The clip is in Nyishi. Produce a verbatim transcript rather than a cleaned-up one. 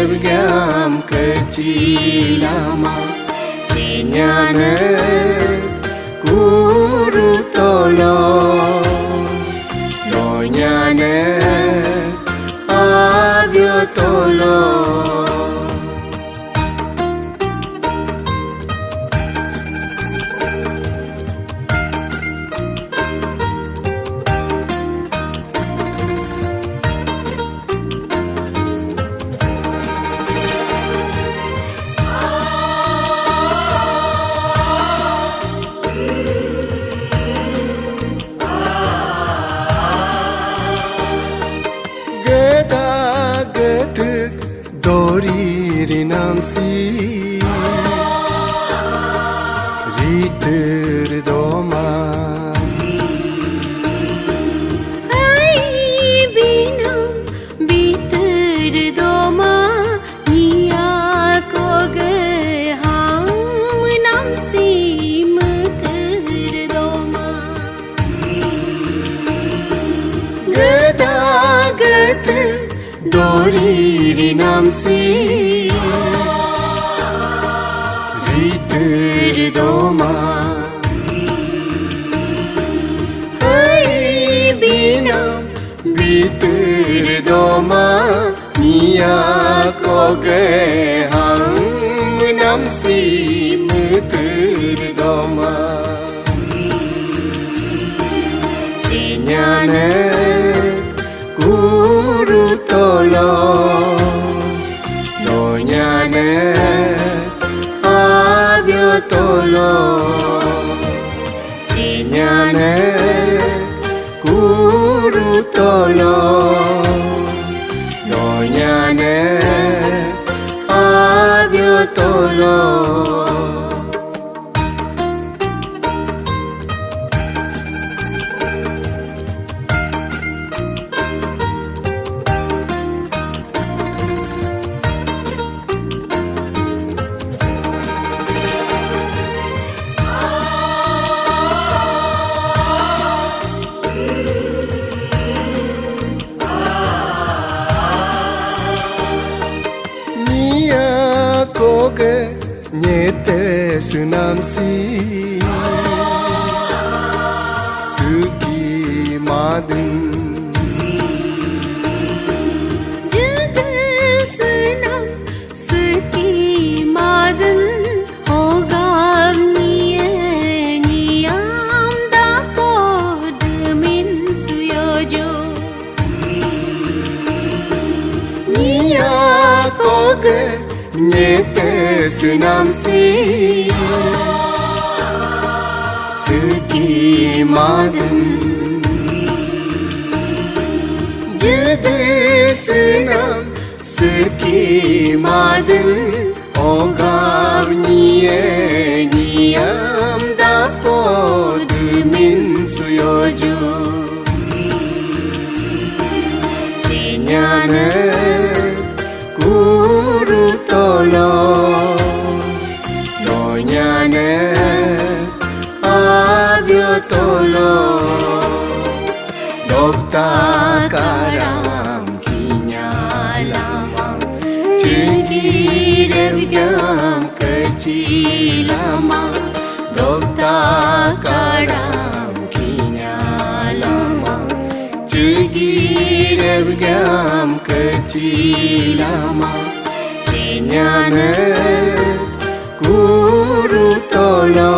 Gam kecil lama, cinyane kuru tolo, donyane abio tolo. Geda getuk dori rinam si ritur doma. Hai binam bitur doma, nia koge ham nam si mutur doma. Geda getuk dori rinam si ritur doma. Hai binam bitur doma, nia koge ham nam si mutur doma. Cinyane kuru tolo, donyane abio tolo. Cinyane kuru tolo, donyane abio tolo. Nia koge nyete sunam si suki madin. Jete sunam suki madin, hogam nie niam dapo demin suyojo. Nia koge nyete sunam si suki madin. Jete sunam suki madin, hogam nie niam dapo demin suyoju. Cinyane kuru tolo, donyane abio tolo. Dokta karam kinya lama, cengkirem gam kecil lama. Dokta karam kinya lama, cengkirem gam kecil lama. Cinyane kuru tolo,